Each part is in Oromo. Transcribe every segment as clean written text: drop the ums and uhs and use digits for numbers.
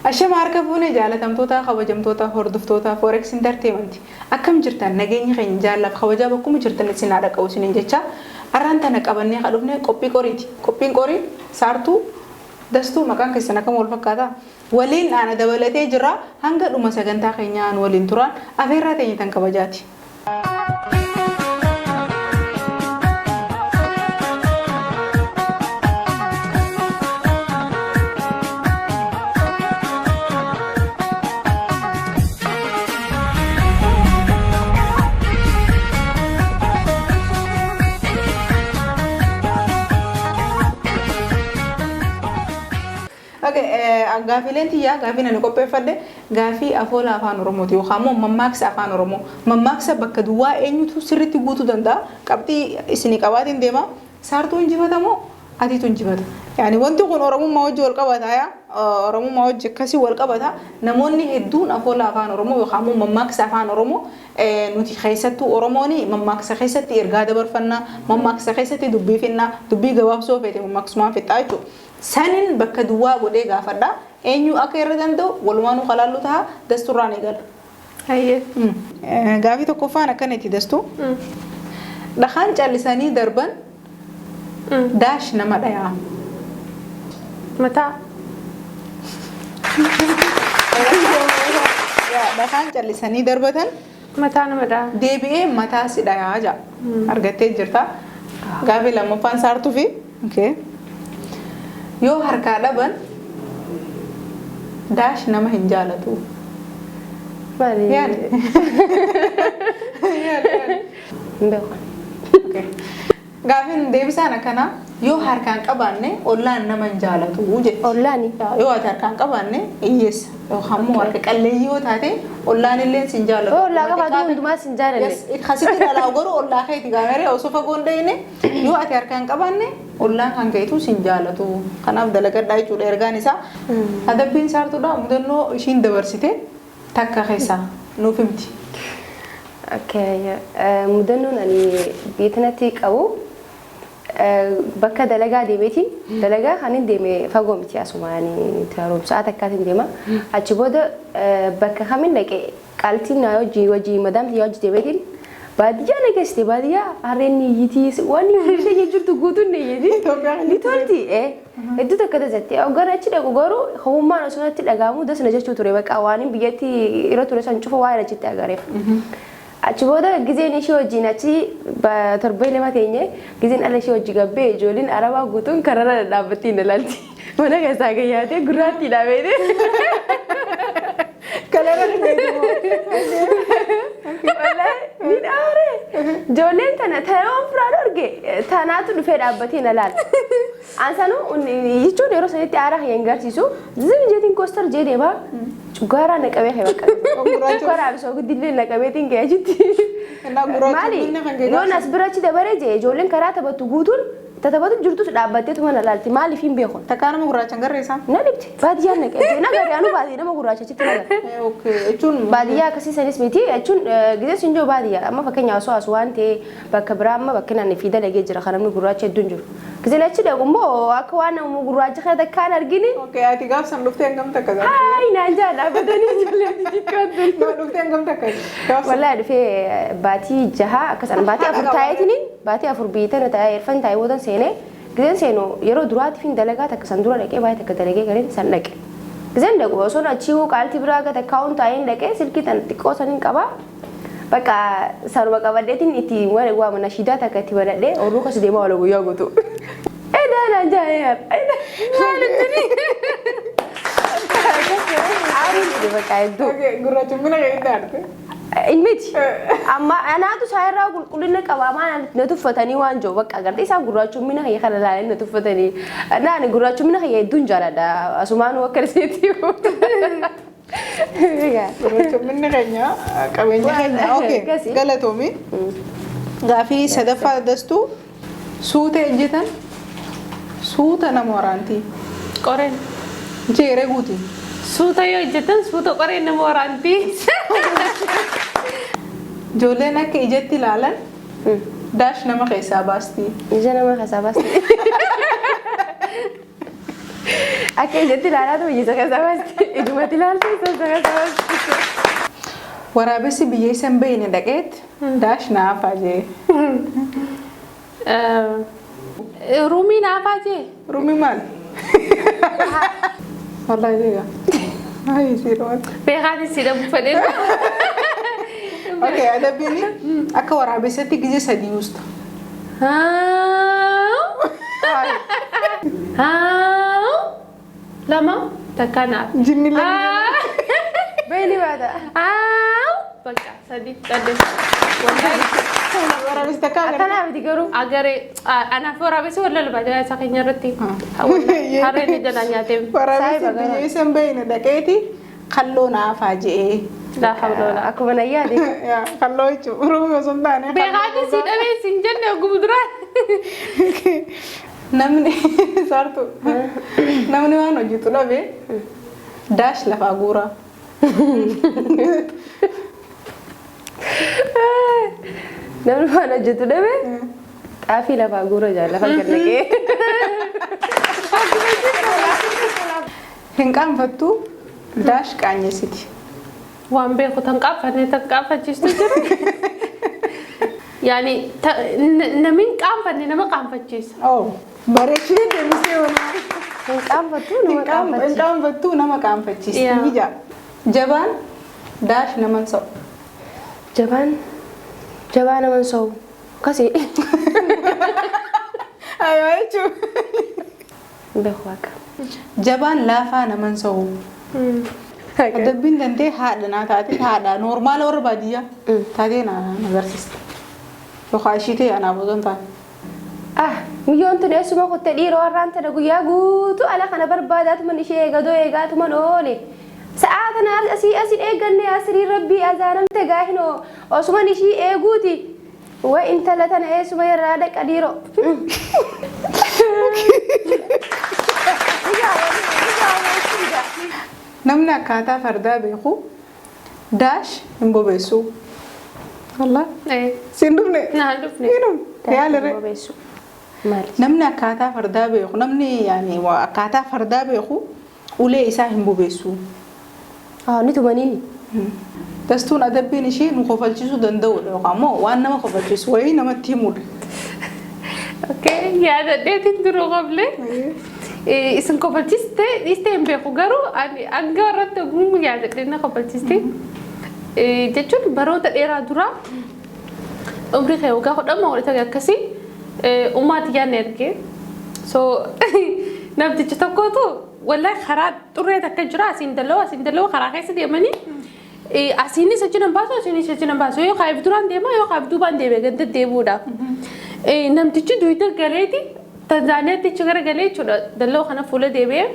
Ashama harka fuune jaalatamtoota kabajamtoota hordoftoota Forex Entertainment akkam jirtan nageenyi keenya jaalaaf kabajaa bakkuma jirtan isin haadha qabu isiniin jecha arraan tana qabannee ka dhufne qophii qoriiti. Qophiin qorii saartuu dastuu maqaan keessan akkam wal fakkaata waliin ana dabalatee jira hanga dhuma sagantaa keenyaa nu waliin turaan afeerraa teenya tan kabajaati. Okay, gaafiileen tiyyaa gaafiin ani qopheeffadhe gaafii afoola afaan Oromooti yookaan immoo mammaaksa afaan Oromoo. Mammaaksa bakka duwwaa eenyutu sirriitti guutuu danda'a? Qabxii isinii qabaatiin deema. Saartuu injifata moo atiitu injifata? Yaani wanti kun Oromummaa wajji wal qabata yaa Oromummaa wajji akkasii wal qabata. Namoonni hedduun afoola afaan Oromoo yookaan immoo mammaaksa afaan Oromoo nuti keessattuu Oromoon mammaaksa keessatti ergaa dabarfanna, mammaaksa keessatti dubbii finna, dubbii gabaabsoo feete mammaaksumaan fixxaa jechuudha. Sanin bakka duwwaa godhee gaafadha. Eenyu akka irra danda'u walumaanuu kalaallu taha dasturraan eegala. Hayyee. Gaafii tokkoffaan akkana itti dastu. Dhakaan callisanii darban daash nama dhayaa. Mataa. Dhakaan callisanii darbatan Mataa nama dha'a. deebi'ee mataa si dhayaa ja'a. Argattee jirta. Gaafii lammaffaan saartuu fi yoo harkaa dhaban daash nama hin jaalatu. Maali? Yaali. Yaali, yaali. Hin beeku. Okay. Gaafiin deebisaan akkanaa yoo harkaan qabaanne ollaan nama hin jaalatu jetti. Ollaani. Yoo ati harkaan qabaanne hiyyeessa yookaan immoo harka qalleeyyii yoo taate ollaan illee sin jaalatu. Yoo ollaa qabaatu hundumaa sin jaalanne. Yes, kasitti dhalaa garuu ollaa keeti gaameree osoo fagoo hin dhayine yoo ati harkaan qabaanne ollaan kan keetu sin jaalatu. Kanaaf dalagadhaa jechuudha ergaan isaa. Adabbiin saartuudha mudannoo ishiin dabarsite takka keessaa nuuf himti. Okay. Mudannoon ani biyya tanatti qabu bakka dalagaa deemeetiin dalagaa kan hin deeme fagoo miti asuma ani sa'a takkaatiin deema. Achi booda bakka kamin dhaqe qaaltiin naa hojii hojii madaam tiyyaa hojii deemeetiin baadiyyaa na geessite baadiyyaa harreen ni iyyiti waan ishee jirtu guutuun ni iyyiti. Ni tolti. Hedduu takka tajaajilti. Hoggan achi dhaqu garuu hawwummaan osoo natti dhaga'amu das na jechuu ture bakka waan biyyatti irra ture san cufa waan achitti agareef. Achi booda gizeen ishee wajjin achi torbee lama teenye gizeen ala ishee wajji gabbee ijoolleen arabaa guutuun kararra dhadhaabbattee hin ilaalti. Mana keessaa gayyaatee gurraattii dhaabeete. Kalara Wallahi ni dhaare. Ijoolleen tana tana firaa dhorge tanaatu dhufee dhaabbatee na laala. Ansanuu jechuun yeroo sanitti aara kiyya hin garsiisu. Zim jeetiin koostar jee deema. Cuggaaraa na qabee kee bakka. Cuggaaraa fi soogiddi na qabeetiin kee achitti. Maali yoon as bira achi dabaree jee ijoolleen karaa taphattu guutuun taphatu jirtus dhaabbatteetuma na laalti maaliif hin beeku. Takkaa nama gurraacha hin garree isaan? Na dhibdi baadiyyaan na qabee na garee anu baadiyyaa nama gurraacha achitti na garee. Jechuun Baadiyyaa akkasii sanis miti jechuun gizee sun jiru baadiyyaa amma fakkeenyaaf osoo as waan ta'e bakka biraa amma bakka inni fi dalagee jira kan namni gurraacha hedduun jiru. Gizeen achi dhaqu immoo akka waan nama gurraacha kana takkaan argini. Okay, ati gaaf san dhuftee hangam takka gaaf? Haay naan jaa dhaabbatanii ijoollee xixiqqoon tun. No, dhuftee hangam takka gaaf san? Wallahi dhufee baatii jaha akkasan baatii afur taa'eetini baatii afur biyya tana taa'ee erfan taa'ee boodan seenee gizeen seenu yeroo duraatiif hin dalagaa takka san dura dhaqee baay'ee takka dalagee gareen san dhaqe. Gizeen dhaqu osoo achii qaaltii biraa gata kaa'uun taa'een dhaqee silkii tan xiqqoo saniin qabaa. Bakka sanuma qabadheetiin itti waama nashiidaa takka itti banadhee orruu kas deemaa oola guyyaa guutuu. Edaa naan jaa'ee maalitti Aaruun jedhe bakka hedduu. Gurraachumina keetti aarte. Miti. Amma anaatu isaa irraa qulqullina qaba maan na tuffatanii waan jiru bakka agartee isaan gurraachumina kiyya kana ilaalanii na tuffatanii. Naan gurraachumina kiyya hedduun jaaladha. Asumaanuu akka isinitti Gurraachumminni keenya qabeenya keenya. Okay, galatoomi. Gaafii sadaffaa dastuu suuta ejjetan suuta nama waraanti. Qoreen. Jeeree guuti. Suuta yoo hojjetan suuta qoreen nama waraanti. Ijoolleen akka ijatti ilaalan daash nama keessaa baasti. Ija nama keessaa baasti. Akka ijatti ilaalaatu ija keessa baasti. Ijumatti ilaaltu isa keessa baasti. Waraabessi biyya isa hin beekne dhaqeet daash naafaa jee. Ruumii naafaa jee. Ruumii maal? Wallaahi beekaa. Ay, siiroo. Beekaatis si dhabu fedhee. Okay, adabbiin akka waraabessatti gizee sadii usta. Lama takka naaf. Jinni lama. Beeyni baata. Bakka sadi sadde. Waraabessi takka agartee. Akkanaa miti garuu. Agaree anaaf waraabessi wal lolba isa keenya irratti. Harreen jalaa nyaatee. Waraabessi biyya isa hin beekne dhaqeeti kalloo naafaa jee. Laa hawla walaa. Akkuma na yaade. Kalloo jechuun ruumii osoo hin taane. Beekaatis si dhabee sin jenne oguma duraa. Namni saartu namni waan hojjetu dhabe daash lafaa guuraa. Namni waan hojjetu dhabe xaafii lafaa guura jaa lafa gad naqee. Hin qaanfattu daash qaanyessiti. Waan beeku tan qaanfanne tan qaanfachiistu jiru. Yaani namni hin qaanfanne nama qaanfachiisa. Oh, bareechitee deebisee waan. Hin qaanfattu nama Hin qaanfachiisa. qaanfattu nama qaanfachiisti Yaa. ija. Jabaan daash naman sa'u. Jabaan jabaa naman soowu. Akkasii. Ayoo jechuun. Beeku waaqa. Jabaan laafaa naman sa'u. Adabbiin dandee haadha naa taate haadha normaala warra baadiyyaa taatee na agarsiiste. Yookaan ishii ta'e anaaf osoo hin taane. Ah, miyyoon tun eessuma kutte dhiiroo har'aan tana guyyaa guutuu ala kana barbaadaatuman ishee eegadoo eegaatuman oole. Sa'aa tana asii asin eegganne asrii rabbii azaanamte gaahinoo osuman ishii eeguuti. Way intala tana eessuma irraa dhaqa dhiiroo. Namni akkaataa fardaa beeku daash hin bobeessu. Wallah. Siin dhufne. Naan dhufne. Siin dhufne. Yaalirre. Bobeessu. Maali? Namni akkaataa fardaa beeku namni yaani waa akkaataa fardaa beeku ulee isaa hin bobeessu. Ah, ni tumaniini. Dastuun adabbiin ishee nu kofalchiisuu danda'udha yookaan immoo waan nama kofalchiisu wayii namatti himudha. Okay, yaadadheetiin duruu qable. Isin kofalchiiste dhiistee hin beeku garuu ani hanga irratti ogummaa yaadadhee na kofalchiiste. Jechuun baroota dheeraa dura umrii kee waggaa 10 walitti akkasii ummaati yaadne ergee. So namtichi tokkotu wallahi karaa xurree takka jira asiin dalloo asiin dalloo karaa keessa deemanii asiinis achi nan baasu asiinis achi nan baasu yoo kaayif duraan deema yoo kaayif duubaan deeme ganda deebi'uudhaaf. Namtichi duyda galeeti Tanzaaniyaatti achi gara galee jechuudha dalloo kana fuula deebi'ee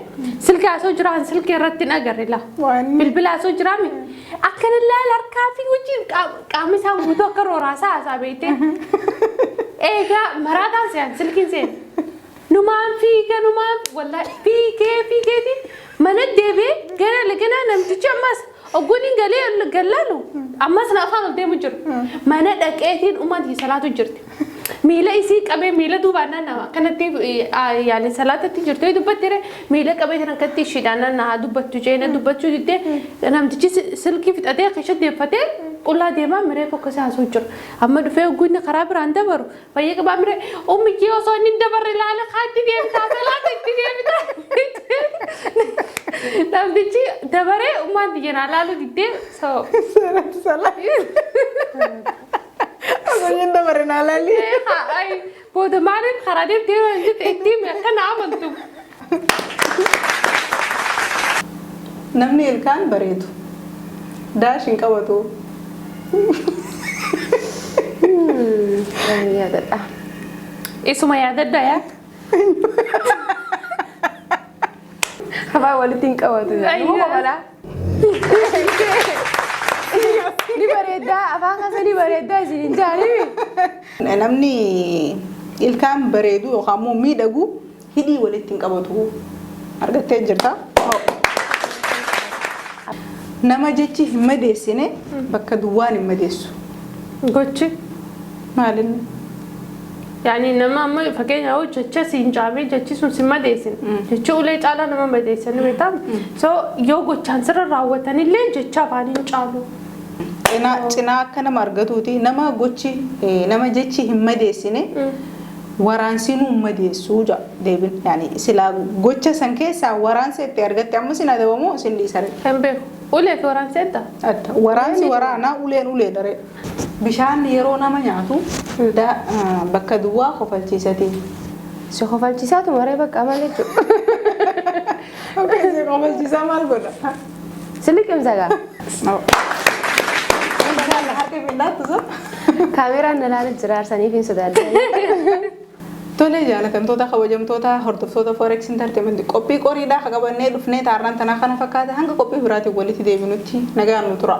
silkii haasoo jira an silkii irratti hin agarre laa. Waan Bilbila haasoo jiraame akkana laala harkaa fi wajjin qaamni isaa guutuu akka rooraasaa haasaa beektee. Eegaa maraataan se'an silkiin se'an. Numaan fiiga numaan wallaahi fiigee fiigeeti mana deebi'ee gara ganaa namtichi ammas ogguun galee gallaalu ammas na afaan ol deemu jiru. Mana dhaqeetiin uummatni salaatu jirti. Miila isii qabee miila duubaan naannawa akkanatti yaaliin salaatatti jirtu yoo dubbatti miila qabee kan akkatti ishiidhaan naannawa dubbattu jeena dubbachuu diddee namtichi silkii fixatee keessa deeffatee qullaa deemaa miree fokkasee haasoo jira. Amma dhufee ogguun karaa biraan dabaru fayyee qabaa miree ummiyyee osoo inni hin dabarre laala kaatti deemtaa salaata itti deemtaa. Namtichi dabaree ummaan xiyyanaa laaluu diddee so Seeratti salaati. Osoo inni dabarre naa laalli. Booda maaliif karaa deemtee yeroo hin jirte itti himi akkana amantu. Namni ilkaan bareedu. Daash hin qabatu. Waan yaadadha. Isuma yaadadha yaa. Afaan walitti hin qabatu. Ayyaa. Nama kobalaa. Ni bareedaa afaan keessa ni bareedaa isin hin jaanii. Namni ilkaan bareedu yookaan immoo miidhagu hidhii walitti hin qabatu. Argattee jirta? Nama jechi hin madeessine bakka duwwaan hin madeessu. Gochi. Maalinni? Yaani nama amma fakkeenya yoo jecha siin caamee jechi sun si madeessin, jechi ulee caalaa nama madeessan ni beektaa. So yoo gochaan sirra raawwatanillee jecha afaaniin caalu. Cinaa cinaa akka nama argatuuti nama gochi nama jechi hin madeessine waraansinuu hin madeessuu jedha deebin. Yaani silaa gocha san keessaa waraansa itti argatte amma sin adabamoo sin dhiisare? Hin beeku. Ulee fi waraansi adda. Adda. Waraansi waraanaa, uleen ulee daree. Bishaan yeroo nama nyaatu bakka duwwaa kofalchiisatiin. Si kofalchiisaatu maree bakka maal jechuudha. Okay, si kofalchiisaa maal godha? Si liqimsa gaa. Harka findaattu sun. Kaameraan na ilaalu jira, aarsaniif hin sodaadde. Tole, jaalatamtoota, kabajamtoota hordoftoota Forex Entertainment, qophii qoriidhaa qabannee dhufnee taarraan tanaa kana fakkaata. Hanga qophii biraatiin walitti deebinutti nagaan nu tura.